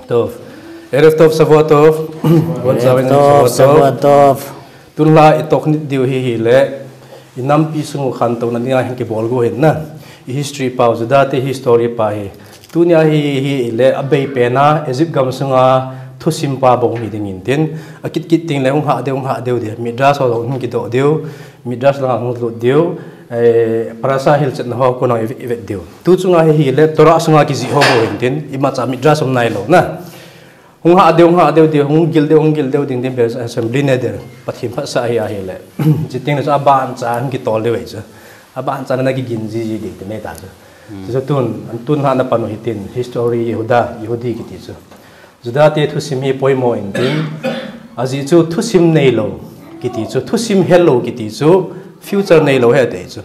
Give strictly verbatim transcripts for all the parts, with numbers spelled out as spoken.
Tov. Erev Tov, Shavua Tov. Bon Erev Tov, Shavua Tov. Tov. Tunla i talk nit diu hi hile, i nampi sungu khantouna dinga hin kibol go hin na. I history pau, Juda te history pa hi. Tunia hi, hi le abei pena, Egypt gam sunga thusim pa bou hi ding intin. Akit kit ting le hung ha deu, hung ha deu de. Midrash ho hung kidoh deu. Midrash langa hung lut diu, eh, Parasha hilchetna ho kona i vet diu. Tu chunga hi hile, Torah sunga kijih ho bou hintin, imacha Midrash um nailou na. Hung ha deu, hung ha deu diu, hung gil deu, hung gil deu ding ding, bel assembly ne deu, Pathen phatsah hi ahile. Chuteng le chu abancha hung kitol deu ahi chu. Abancha na kigin ji ji ding te nei ta chu. Chu tun, an tun ha na panu hitin, history Yehuda, Yehudi kiti chu. Juda te thusim hi poimo intin, ajeh chu thusim neilou kiti chu, thusim helou kiti chu, future neilou ahi ti chu.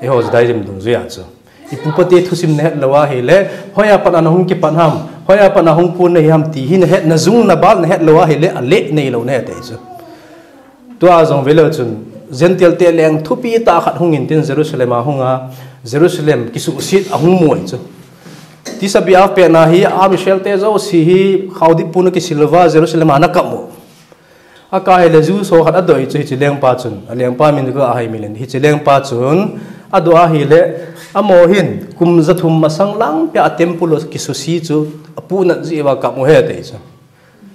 Eiho Judaism dungjuia chu. I pupa te thusim nahet lou ahile, hoiya pat a nahung kipat ham, hoiya pat a nahung pun nahi ham ti hi nahet, najung nabal nahet lou ahile, ale neilou ahi ti chu. Tua jong veleu chun, Gentile te leng thupi tah khat hung intin Jerusalem a hunga, Jerusalem kisuhset ahung mu ahi chu. Tisha B'Av pet na hi, a Israel te jouse hi, khaodip puna kisil uva Jerusalem a ana kap u. Akap hile Jew ho khat adoh ahi chu hiche lengpa chun, alengpa min chu ka ahai milen, hiche lengpa chun, adoh ahile, amaho hin, kum jathum masang lang pia a temple u kisuse chu, apuhnat jeh uva kap u ahi ti chu.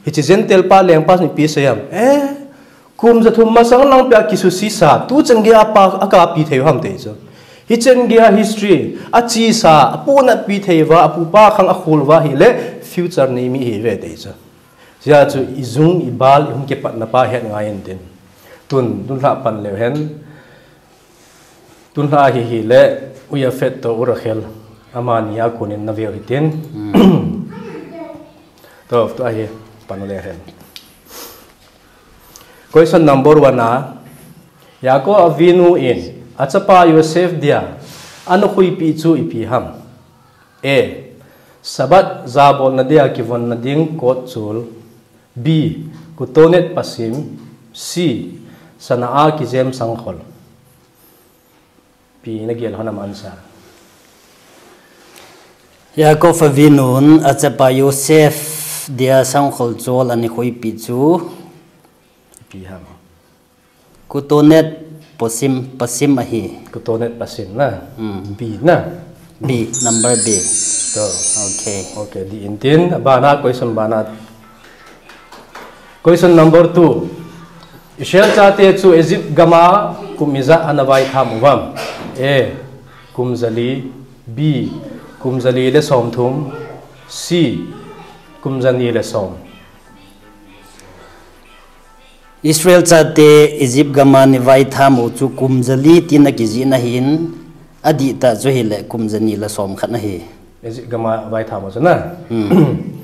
Hiche Gentile pa lengpa chun ipi asei ham. Eh, kum jathum masang lang pia kisuse sa, tuchan geiya apa, akap pi thei u ham ti chu. Hichan geiya history, achesa, apuhnat pi thei uva, apupa khang akhol uva hile, future nei mi ahi ve ti chu. Hijeh chun i jung i bal i hung kipatna pa het ngai intin. Tun, tun lha pan leu hen. Tun lha hi hile, u Yafet toh u Rachel. Amani a konin na veu hitin. Toh, tua hi pan leu hen. Question number one a, Yaakov Avinu in achapa Yosef dia ana khuipi chu ipi ham. A. Sabbath jabolna dia kivonna ding kot chul. B. Kutonet pasim. C. Sana a kijem sangkhol. Pi na gel hon am answer. Yaakov Avinun achapa Yosef dia sangkhol chul ana khuipi chu. Pi ham. Kutonet pasim, pasim ahi. Kutonet pasim na. Hmm. B na. B, number B. To. Okay. Okay, di intin. Abana, question bana. Question number two. Israel chate chu Egypt gama kum ijat ana vaitham uvam. A. Kum jali. B. Kum jali le somthum. C. Kum jani le som. Israel chate Egypt gama ana vaitham u chu kum jali tina kijihna hin, adih tah chu hile kum jani le som khat ahi. Egypt gama vaitham u chu na. Hmm.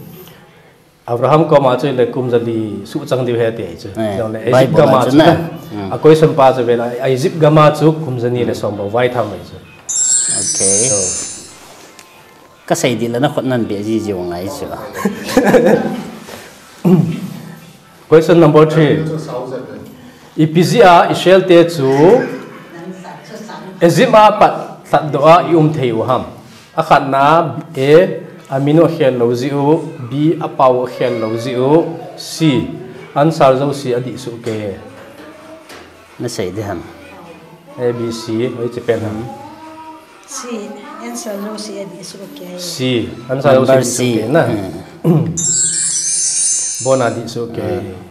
Abraham koma chu le kum jali suhchang diu ahi ti chu. Eh, Jongle Egypt Bible gama chu na. Hmm. A question pa chu vela, Egypt gama chu kum jani le som bou vaitham ahi chu. Okay. So. Kasei dih le na khut nan beh jiji u ngai chu. Question number three. Ipi jeh a Israel te chu Egypt a pat lhatdoh a i um thei u ham. Akhatna A, aminu akhel lou jeh u, B, apao akhel lou jeh u, C, answer jouse adih soh kei. Na sei dih ham. A, B, C, hoi che pen ham. C, answer jouse adih soh kei. C, answer jouse adih soh kei na. Hmm. Bona adih soh kei. Hmm.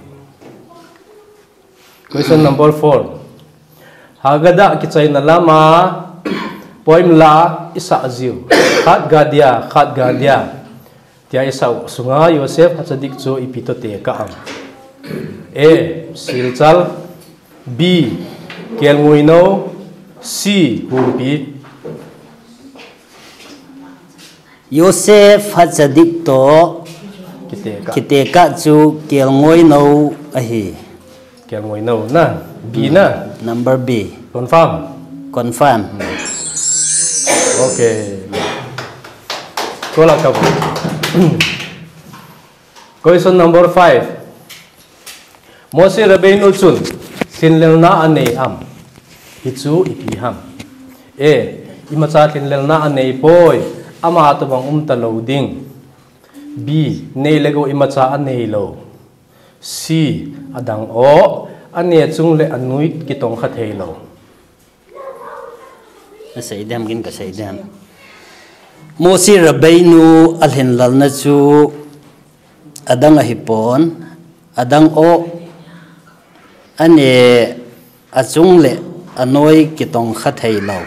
Question number four. Haggadah kichaina lama poimo la isah jiu. Khat Gadya, khat Gadya. Tia isah u sunga Yosef Hatzadik chu ipi toh tekah am. A, silchal. B, kelngoinou. C, humpi. Yosef Hatzadik toh kitekah chu kelngoinou ahi. Kelngoinou na. B na. Number B. Confirm. Confirm. Okay. Kola kabu. Question number five. Moshe Rabbeinu chun lhinlelna anei am? Hichu ipi ham? A, imacha lhinlelna anei poi, ama tobang umta lou ding. B, nei le gou imacha anei lou. C, adang o, ane chung le anui kitong kha thei lou. Asei dem gin kasei dem. Moshe Rabbeinu alhin lalna chu adang ahipon, adang o, ane achung le anoi kitong kha thei lou.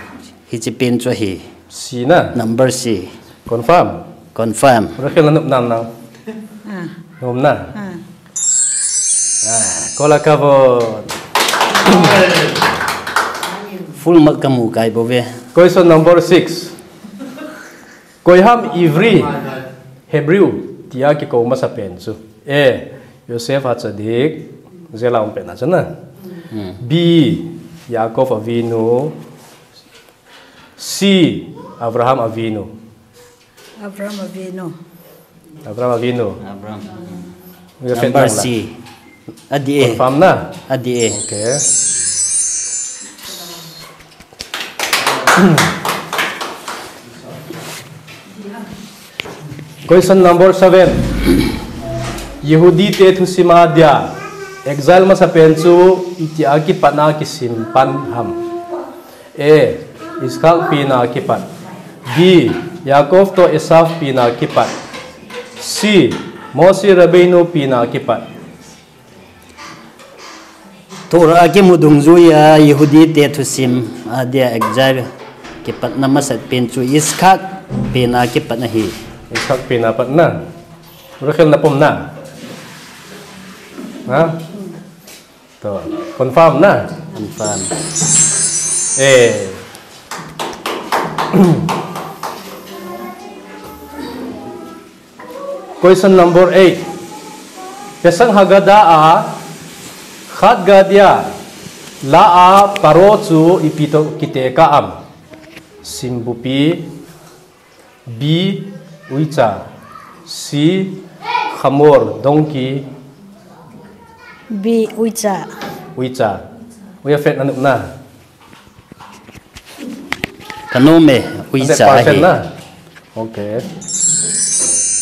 Hiche pen chu ahi. C na? Number C. Confirm? Confirm. Rakhel na nop nam nang. Ah. Nom na? Ah. Ah, כל הכבוד. Full mark kamu kai bouve. Question number six. Koiham Ivri, Hebrew, tia kikou masa pen chu. A, Yosef HaTzadik, jela um pen a chu na. Hmm. B, Yaakov Avinu. C, Avraham Avinu. Avraham Avinu. Avraham Avinu. Avraham. Number C. Adi e. Confirm na? Adi e. Okay. Question number seven. Yehudi te thusim a dia exile masa pen chu itia kipatna kisim pan ham? A, Yitzchak pen a kipat. B, Yaakov to Esav pen a kipat. C, Moshe Rabbeinu pen a kipat. Torah a kimu dungjuiya Yehudi te thusim a dia exile kipatna masat pen chu Yitzchak pen a kipat ahi. Yitzchak pen a pat na. Rakhel na pom na. Ha? To, confirm na? Confirm. Eh. Question number eight. Pesach Haggadah a, Chad Gadya, la a Paro chu ipi to kitekah am? Simbupi. B, uicha. C, chamor, donkey. B, uicha. Uicha. Uya fet na nupna. Kanom e, uicha ahi. Hundred percent na? Okay.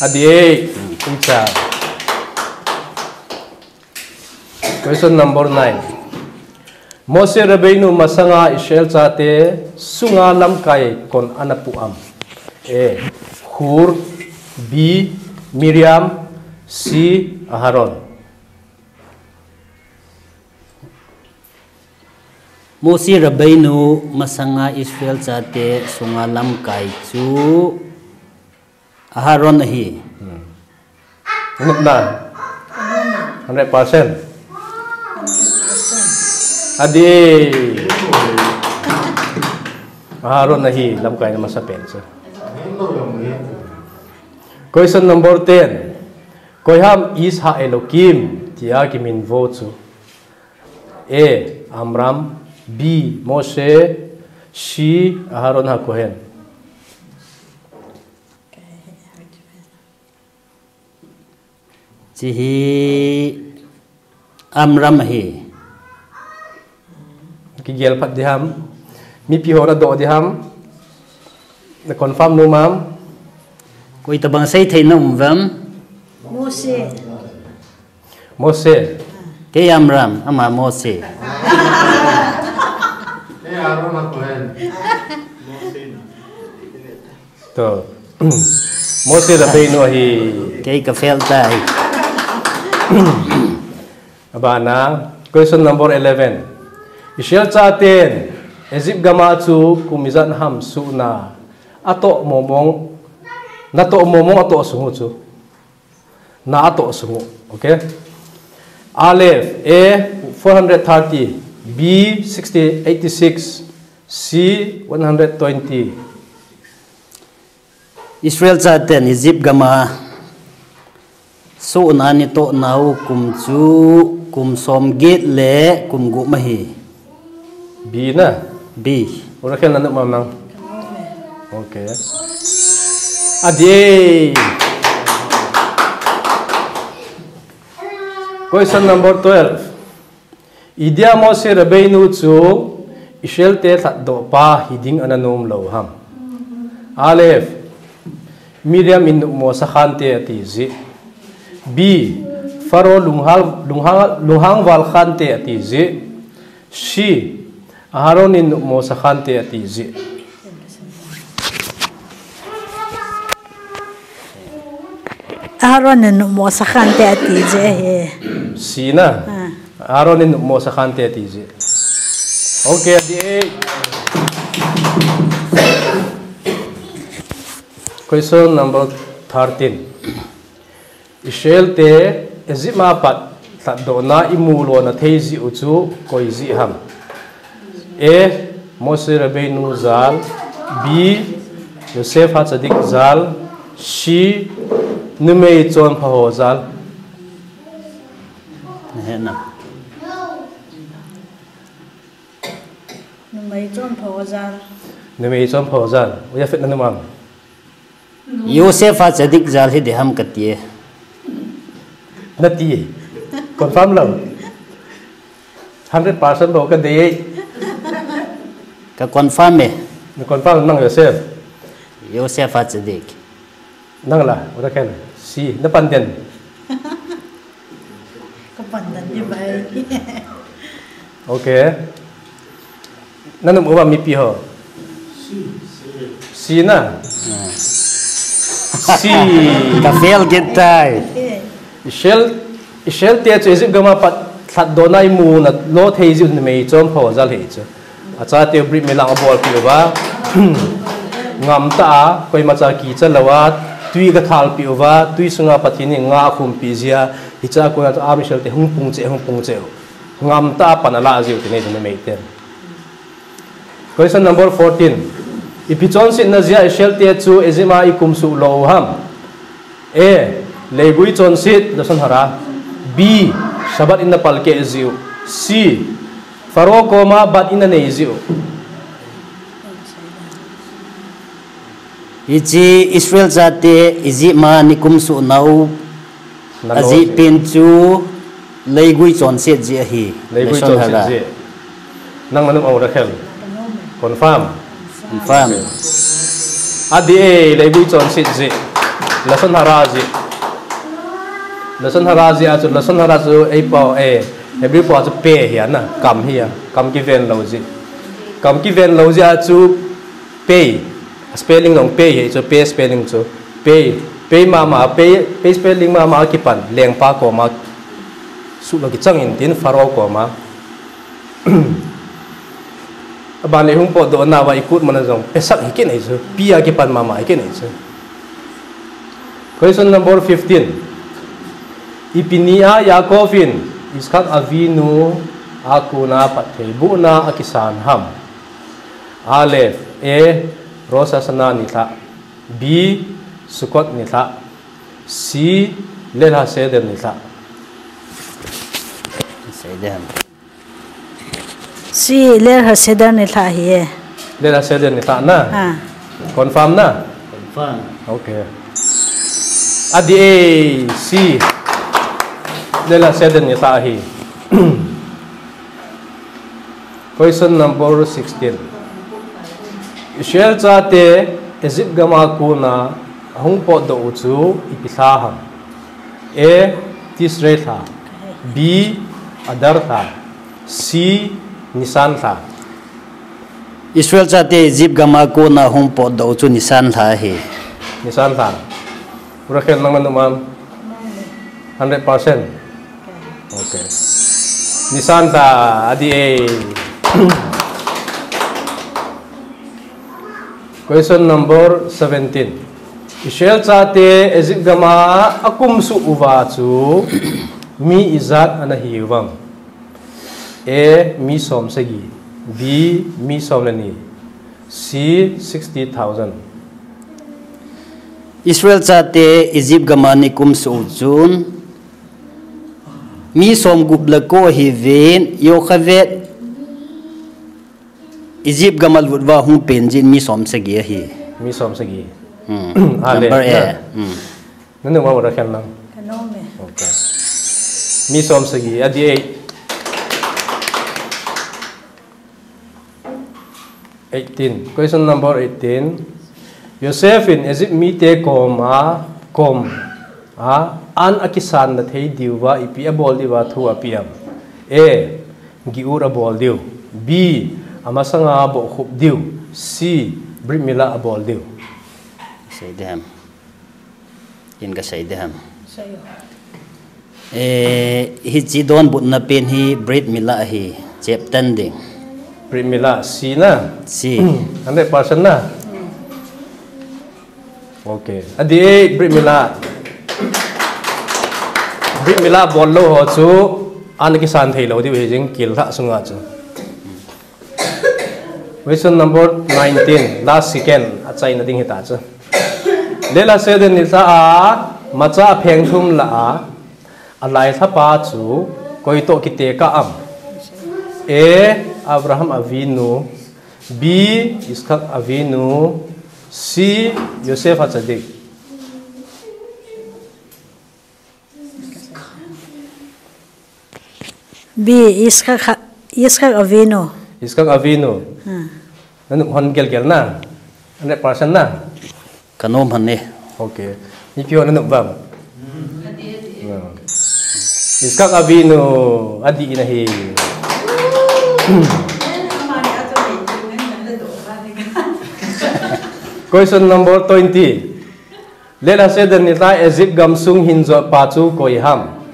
Adi e, uicha. Question number nine. Moshe Rabbeinu masanga Israel chate sunga lamkai kon ana pu am? A, Hur. B, Miriam. C, Aharon. Moshe Rabbeinu masanga Israel chate sunga lamkai chu Aharon ahi. Hmm. Nupna? Hundred percent. Adi. Aharon ahi, lamkai na masa pen chu. Question number ten. Koiham Ish HaElokim tia kiminvo chu? A, Amram. B, Moshe. C, Aharon HaKohen. Hiche hi Amram ahi. Kigel phat diham. Mipi ho nadoh diham. Na confirm nom am? Koi tabang seithei na um vem? Moshe. Moshe. Kei Amram, ama Moshe. Kei Aharon HaKohen. To. Moshe Rabbeinu ahi. Kei ka fail tai. Abana, question number eleven. Israel chaten Egypt gama chu kum ijat ham suhna atoh momong, natoh momong atoh sung u chu. Na atoh sung u. Okay? Aleph, A, four hundred thirty. B, sixty, eighty-six. C, one hundred twenty. Israel chaten Egypt gama suhna natoh nau kum chu kum somget le kum gup ahi. B na? B. Orakel na nop mam nang. Okay. Adi. Question number twelve. Idia Moshe Rabbeinu chu Israel te lhatdoh pa hiding ana nom lou ham? Aleph. Miriam in nopmo sakhante ati ji. B. Pharaoh lunghang, lunghang, lunghang valkhante ati ji. C. Aharon in nopmo sakhante ati ji. Aharon in nopmo sakhante ati ji ahi. C na. Ah. Aharon in nopmo sakhante ati ji. Okay, ati e. Question number thirteen. Israel te Egypt a pat lhatdohna imu lona thei ji u chu koi ji ham? A. Moshe Rabbeinu jal. B. Yosef HaTzadik jal. C. Numei chonpha ho jal. Numei chonpha ho jal. Numei chonpha ho jal. U Yafet na nom am? Yosef HaTzadik jal hi dei ham kati e. Nati e. Confirm lou. Hundred percent bou kadei e. Ka confirm e. Na confirm nang Yosef. Yosef HaTzadik. Nang la, u Rakhel. C, na pan den. Ka pan den di bai. Okay. Na nom uva mipi ho. C na. C. Ka fail kit tai. Israel, Israel te chu Egypt gam a pat lhatdohna imu na lo thei ji u numei chonpha ho jal hi chu. Achate u brit milang abolpeh uva, ngam tah a, koima cha kicha lou a, tui akithalpeh uva, tui sunga Pathen in nga akhumpi jia, hiche a kona chu Am Israel te hung pung cheh, hung pung cheh u. Ngam tah a pan alah jiu ti nei chu numei ten. Question number fourteen. Ipi chonsetna jeh a Israel te chu Egypt a ikumsuh lou u ham? A. Leigui chonset, Lashon Hara. B. Shabbat in apalkeh jiu. C. Pharaoh koma bat in anei jiu. Hiche Israel chate Egypt a ana kumsuh nau ajeh pen chu leigui chonset jeh ahi. Leigui chonset jeh. Nang na nom am u Rakhel? Confirm. Confirm. Adih e, leigui chonset jeh. Lashon Hara jeh. Lashon Hara jeh a chu, Lashon Hara chu eipao e, Hebrew pao chu pe hi ana, kam hi a, kam kiven lou jeh. Kam kiven lou jeh a chu pe, spelling jong pe hi chu, pe spelling chu. Pe, pe mama, pe, pe spelling mama a kipan, lengpa koma suh lou kichang in tin Pharaoh koma. Aban le hung potdoh nauva ikut mana jong pesak hi kit nei chu, pe a kipan mama hi kit nei chu. Question number fifteen. Ipi ni a Yaakov in Yitzchak Avinu a kona phattheibohna akisan ham? Aleph, A. Rosh Hashanah nilhah. B. Sukkot nilhah. C. Leil HaSeder nilhah. C, Leil HaSeder nilhah ahi e. Leil HaSeder nilhah na? Ha. Confirm na? Confirm. Okay. Adih e, C. Leil HaSeder nilhah ahi. Question number sixteen. Israel chate Egypt gam a kona ahung potdoh u chu ipi lha ham? A. Tishrei lha. B. Adar lha. C. Nisan lha. Israel chate Egypt gam a kona ahung potdoh u chu Nisan lha ahi. Nisan lha. U Rakhel, nang na nom am? Hundred percent. Okay. Nisan lha, adih e. Question number seventeen. Israel chate Egypt gam a akumsuh uva chu mi ijat ana hiuvem? A. Mi som sagi. B. Mi som le ni. C. Sixty thousand. Israel chate Egypt gam a ana kumsuh u chun mi som gup le ko ahiuvin, Yocheved Egypt gam a lut uva hung pen jin mi som sagi ahi. Mi som sagi. Hmm. Number A. Hmm. Na nom am u Rakhel nang? Ka nom e. Okay. Mi som sagi, adih e. Eighteen. Question number eighteen. Joseph in Egypt mite koma, koma an akisanna thei diuva ipi abol diuva thu ape'am? A. Giur abol diu. B. Amasanga bohkhup diu. C. Brit mila abol diu. Sei diham. In ka sei diham. Eh, hichi donbutna pen hi Brit mila hi cheptan ding. Brit mila, C na? C. Hundred percent na? Okay. Adih e, Brit mila. Brit mila bol lou ho chu an kisan thei lou diu hi jing kil lha sunga chu. Question number nineteen, last second, achaina ding hita chu. Leil HaSeder nilhah a, macha apheng thum lah a, alai lhapa chu koi toh kitekah am? A. Abraham Avinu. B. Yitzchak Avinu. C. Yosef HaTzadik. B. Yitzchak, Yitzchak Avinu. Yitzchak Avinu. Hmm. Nanop hon gelgel na? Hundred percent na? Kanom hon e. Okay. Mipi hon nanop vam? Yitzchak Avinu, adih in ahi. Question number twenty. Leil HaSeder nilhah Egypt gamsung hin jotpa chu koi ham?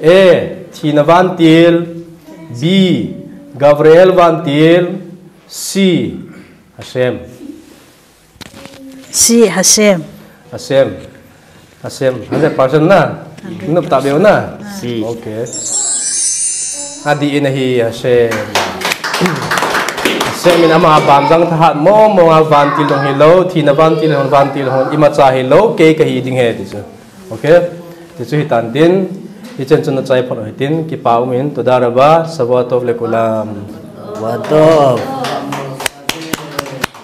A. Thina vantil. B. Gabriel vantil. C. Hashem. C. Hashem. Hashem. Hashem. Hundred percent na? Nop ta beu na? C. Okay. Adih in ahi Hashem. Hashem in ama banjang thahat mong mong a vantil dong hilou, thina vantil hon, vantil hon, imacha hilou, kei kahi ding ahi ti chu. Okay? Ti chu hitan tin, hichan chun achai phot hitin, kipa um in, תודה רבה, שבוע טוב לכולם. Wa tov.